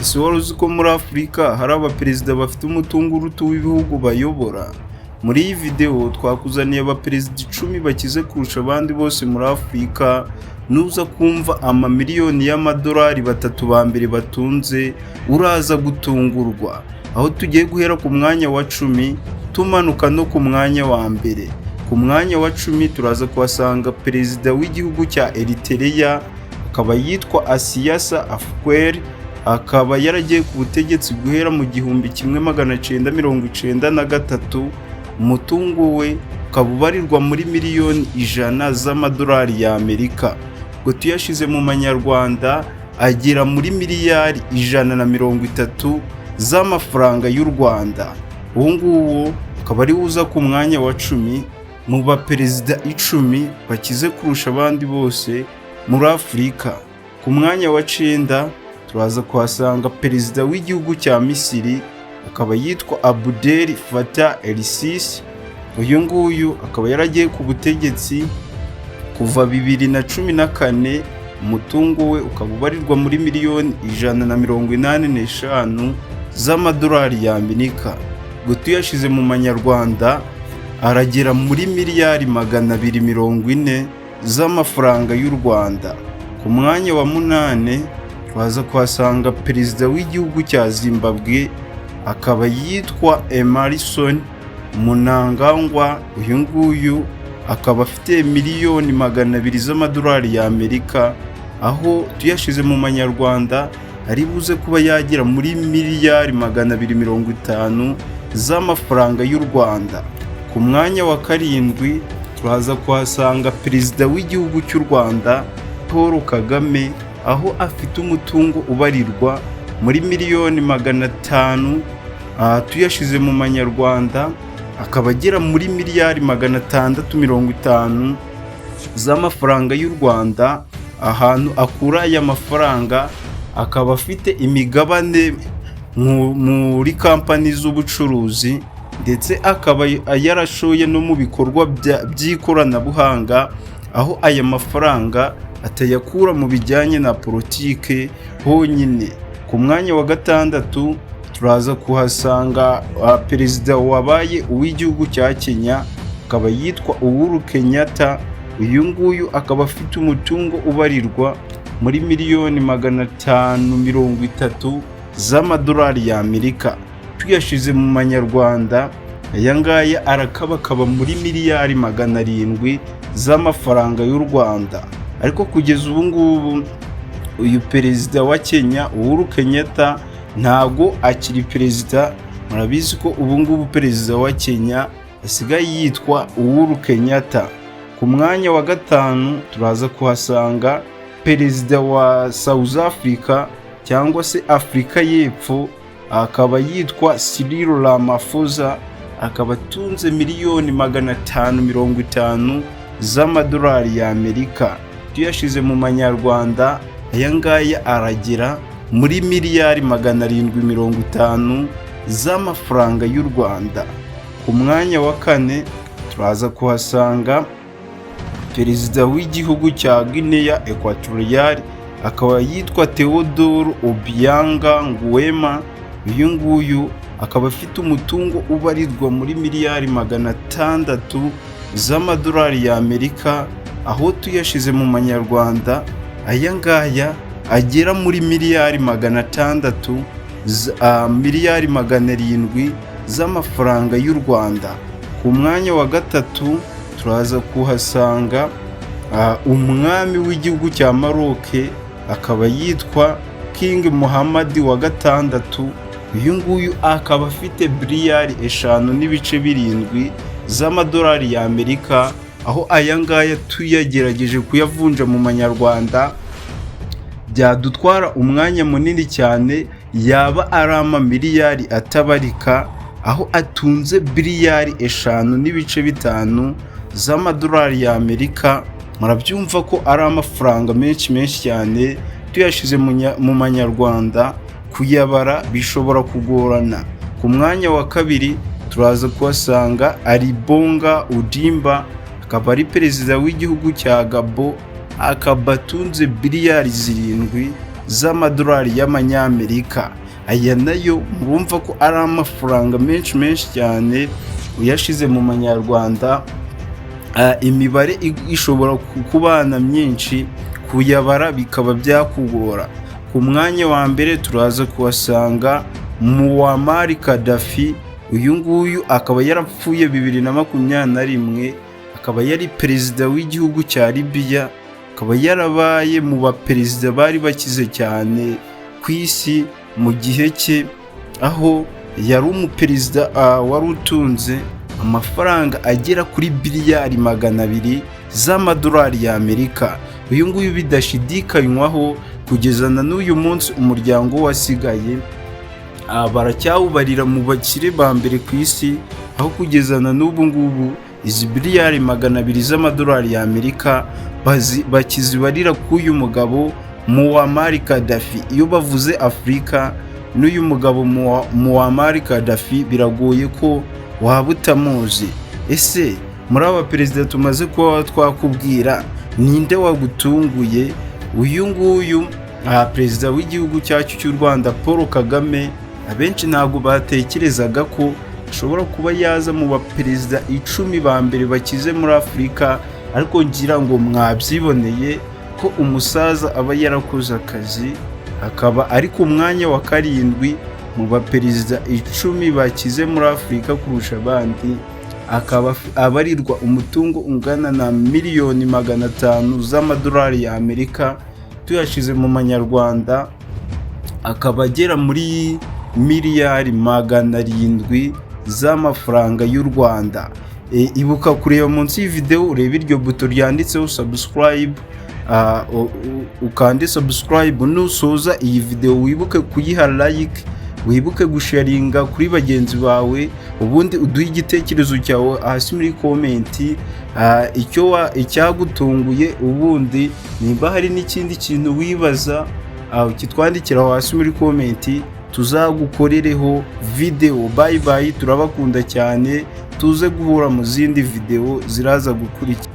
Ese wari uzi ko muri Afurika hari abaperezida bafite umutungo uruta uw'ibihugu bayobora? Muri iyi videwo twakuzaniye abaperezida 10 bakize kurusha abandi bose muri Afurika. Nuza kumva amamiliyoni y'amadolari batatu ba mbere batunze, uraza gutungurwa. Aho tugiye guhera ku mwanya wa 10 tumanuka no ku mwanya wa mbere. Ku mwanya wa 10 turaza kuhasanga perezida w'igihugu cya Eritrea, akaba yitwa Isaias Afwerki, akaba yaragiye ku butegetsi guhera mu 1993. Umutungo we ukaba ubarirwa muri miliyoni 100 z'amadolari y'Amerika. Ubwo tuyashyize mu manyarwanda agera muri miliyari 130 z'amafaranga y'u Rwanda. Uwo nguwo akaba ari uza ku mwanya wa 10 mu baperezida 10 bakize kurusha abandi bose muri Afurika. Ku mwanya wa 9 turaza kuhasanga perezida w'igihugu cya Misiri, akaba yitwa Abdel Fattah el-Sisi. Uyu nguyu akaba yaragiye ku butegetsi kuva 2014. Umutungo we ukaba ubarirwa muri miliyoni 185 z'amadolari y'Amerika. Ubwo tuyashyize mu manyarwanda aragera muri miliyari 240 z'amafaranga y'u Rwanda. Ku mwanya wa 8 turaza kuhasanga perezida w'igihugu cya Zimbabwe, akaba yitwa Emmerson Mnangagwa. Uyu nguyu akaba afite miliyoni 200 z'amadolari y'Amerika, aho tuyashyize mu manyarwanda ari buze kuba yagera muri miliyari 250 z'amafaranga y'u Rwanda. Ku mwanya wa 7 turaza kuhasanga perezida w'igihugu cy'u Rwanda, Paul Kagame, aho afite umutungo ubarirwa muri miliyoni 500. Tuyashyize mu manyarwanda akaba agera muri miliyari 650 z'amafaranga y'u Rwanda. Ahantu akura aya mafaranga, akaba afite imigabane muri kampani z'ubucuruzi, ndetse akaba yarashoye no mu bikorwa by'ikoranabuhanga, aho aya mafaranga atayakura mu bijyanye na politike honyine. Ku mwanya wa 6 turaza kuhasanga perezida wabaye uw'igihugu cya Kenya, akaba yitwa Uhuru Kenyatta. Uyu nguyu akaba afite umutungo ubarirwa muri miliyoni 530 z'amadolari y'Amerika. Tuyashyize mu manyarwanda, aya ngaya arakabakaba muri miliyari 700 z'amafaranga y'u Rwanda. Ariko kugeza ubu ngubu uyu perezida wa Kenya, Uhuru Kenyatta, ntago akiri perezida. Murabizi ko ubu ngubu perezida wa Kenya asigaye yitwa Uhuru Kenyatta. Ku mwanya wa 5 turaza kuhasanga perezida wa South Africa cyangwa se Afurika y'Epfo, akaba yitwa Cyril Ramaphosa, akaba atunze miliyoni 550 z'amadolari y'Amerika. Tuyashyize mu manyarwanda, aya ngaya aragera muri miliyari 750 z'amafaranga y'u Rwanda. Ku mwanya wa 4 turaza kuhasanga perezida w'igihugu cya Guinea Equatorial, akaba yitwa Theodore Obiang Nguema. Uyu nguyu akaba afite umutungo ubarirwa muri miliyari 600 z'amadolari y'Amerika, aho tuyashyize mu manyarwanda aya ngaya agera muri miliyari 600, miliyari 700 z'amafaranga y'u Rwanda. Ku mwanya wa 3 turaza kuhasanga umwami w'igihugu cya Maroc, akaba yitwa King Muhammad wa gatandatu. Uyu nguyu akaba afite biliyari 5.7 z'amadolari y'Amerika, aho aya ngaya tuyagerageje kuyavunja mu manyarwanda byadutwara umwanya munini cyane, yaba ari amamiliyari atabarika, aho atunze biliyari 5.5 z'amadolari y'Amerika. Murabyumva ko ari amafaranga menshi menshi cyane. Tuyashyize mu manyarwanda kuyabara bishobora kugorana. Ku mwanya wa 2 turaza kuhasanga Ali Bongo Ondimba, akaba ari perezida w'igihugu cya Gabon, akaba atunze biliyari 7. z'amadolari y'Amanyamerika. Aya nayo murumva ko ari amafaranga menshi menshi cyane. Uyashize mu manyarwanda, imibare ishobora kubana myinshi, kuyabara bikaba byakugora. Ku mwanya wa mbere turaza kuhasanga Muammar Gaddafi. Uyu nguyu akaba yarapfuye 2021, akaba yari perezida w'igihugu cya Libiya, akaba yarabaye mu baperezida bari bakize cyane ku isi mu gihe cye, aho yari umuperezida wari utunze amafaranga agera kuri biliyari 200 z'amadolari y'Amerika. Uyu nguyu bidashidikanywaho, kugeza na n'uyu munsi umuryango wasigaye baracyawubarira mu bakire ba mbere ku isi, aho kugeza na n'ubu ngubu izi biliyari 200 z'amadolari y'Amerika bakizibarira k'uyu mugabo Muammar Gaddafi. Iyo bavuze Afurika n'uyu mugabo Muammar Gaddafi, biragoye ko waba utamuzi. Ese muri aba perezida tumaze kuba twakubwira, ninde wagutunguye? Uyu nguyu aha, perezida w'igihugu cyacu cy'u Rwanda Paul Kagame, abenshi ntabwo batekerezaga ko ashobora kuba yaza mu baperezida 10 ba mbere bakize muri Afurika, ariko ngira ngo mwabyiboneye ko umusaza aba yarakoze akazi, akaba ari ku mwanya wa karindwi mu baperezida 10 bakize muri Afurika kurusha abandi, akaba abarirwa umutungo ungana na miliyoni 500 z'amadolari y'Amerika. Tuyashyize mu manyarwanda akaba agera muri miliyari 700 z'amafaranga y'u Rwanda. Ibuka kureba munsi y'ivideo, urebe iryo buto ryanditseho subscribe, ukande subscribe. Nusoza iyi video wibuke kuyiha like, wibuke gusharinga kuri bagenzi bawe, ubundi uduhe igitekerezo cyawe hasi muri comment, icyo icyagutunguye. Ubundi nimba hari n'ikindi kintu wibaza, ukitwandikira hasi muri comment, tuzagukorereho video. Bye bye, turabakunda cyane, tuze guhura mu zindi video ziraza gukurikira.